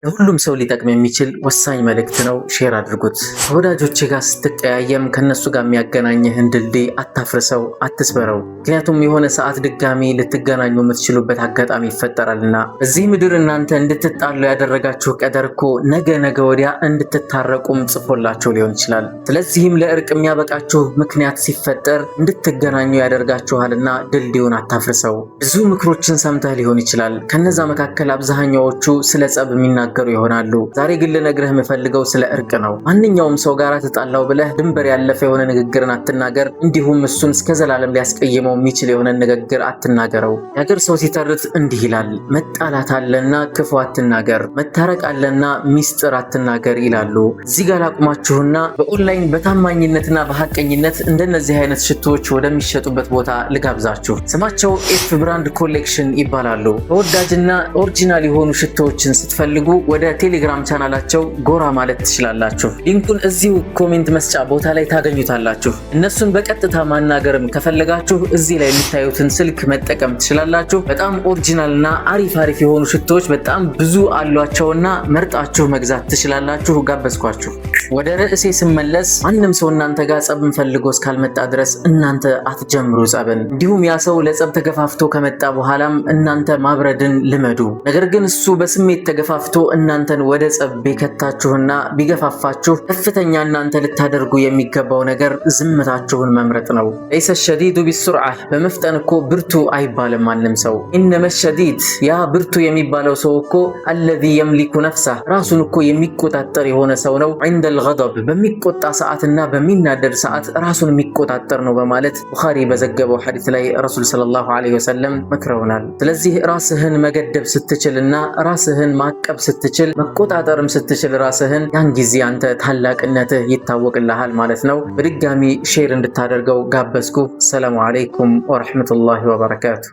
ለሁሉም ሰው ሊጠቅም የሚችል ወሳኝ መልእክት ነው። Share አድርጉት። ከወዳጆች ጋር ስትቀያየም ከነሱ ጋር የሚያገናኝህን ድልድይ አታፍርሰው፣ አትስበረው። ምክንያቱም የሆነ ሰዓት ድጋሚ ልትገናኙ የምትችሉበት አጋጣሚ ይፈጠራልና። በዚህ ምድር እናንተ እንድትጣሉ ያደረጋችሁ ቀደር እኮ ነገ ነገ ወዲያ እንድትታረቁም ጽፎላችሁ ሊሆን ይችላል። ስለዚህም ለእርቅ የሚያበቃችሁ ምክንያት ሲፈጠር እንድትገናኙ ያደርጋችኋልና ድልድዩን አታፍርሰው። ብዙ ምክሮችን ሰምተህ ሊሆን ይችላል። ከነዛ መካከል አብዛኛዎቹ ስለ ጸብ የሚናገሩ ይሆናሉ። ዛሬ ግን ልነግርህ የምፈልገው ስለ እርቅ ነው። ማንኛውም ሰው ጋር ተጣላው ብለህ ድንበር ያለፈ የሆነ ንግግርን አትናገር። እንዲሁም እሱን እስከ ዘላለም ሊያስቀይመው የሚችል የሆነ ንግግር አትናገረው። የአገር ሰው ሲተርት እንዲህ ይላል፣ መጣላት አለና ክፉ አትናገር፣ መታረቅ አለና ሚስጥር አትናገር ይላሉ። እዚህ ጋር ላቁማችሁና በኦንላይን በታማኝነትና በሐቀኝነት እንደነዚህ አይነት ሽቶዎች ወደሚሸጡበት ቦታ ልጋብዛችሁ። ስማቸው F Brand Collection ይባላሉ። ተወዳጅና original የሆኑ ሽቶዎችን ስትፈልጉ ወደ ቴሌግራም ቻናላቸው ጎራ ማለት ትችላላችሁ። Link ኡን እዚሁ comment መስጫ ቦታ ላይ ታገኙታላችሁ። እነሱን በቀጥታ ማናገርም ከፈለጋችሁ እዚህ ላይ የምታዩትን ስልክ መጠቀም ትችላላችሁ። በጣም original እና አሪፍ አሪፍ የሆኑ ሽቶዎች በጣም ብዙ አሏቸውና መርጣችሁ መግዛት ትችላላችሁ። ጋበዝኳችሁ። ወደ ርዕሴ ስመለስ ማንም ሰው እናንተ ጋር ጸብን ፈልጎ እስካልመጣ ድረስ እናንተ አትጀምሩ ጸብን። እንዲሁም ያ ሰው ለጸብ ተገፋፍቶ ከመጣ በኋላም እናንተ ማብረድን ልመዱ። ነገር ግን እሱ በስሜት ተገፋፍቶ እናንተን ወደ ጸብ ቢከታችሁና ቢገፋፋችሁ ከፍተኛ እናንተ ልታደርጉ የሚገባው ነገር ዝምታችሁን መምረጥ ነው። ليس الشديد بالسرعة፣ በመፍጠን እኮ ብርቱ አይባልም ማንም ሰው። إنما الشديد፣ ያ ብርቱ የሚባለው ሰው እኮ الذي يملك نفسه፣ ራሱን እኮ የሚቆጣጠር የሆነ ሰው ነው። عند الغضب፣ በሚቆጣ ሰዓትና በሚናደድ ሰዓት ራሱን የሚቆጣጠር ነው በማለት ቡኻሪ በዘገበው ሐዲስ ላይ ረሱል صلى الله عليه وسلم መክረውናል። ስለዚህ ራስህን መገደብ ስትችልና ራስህን ማቀብ ስትችል መቆጣጠርም ስትችል ራስህን፣ ያን ጊዜ አንተ ታላቅነትህ ይታወቅልሃል ማለት ነው። በድጋሚ share እንድታደርገው ጋበዝኩ። السلام عليكم ورحمة الله وبركاته።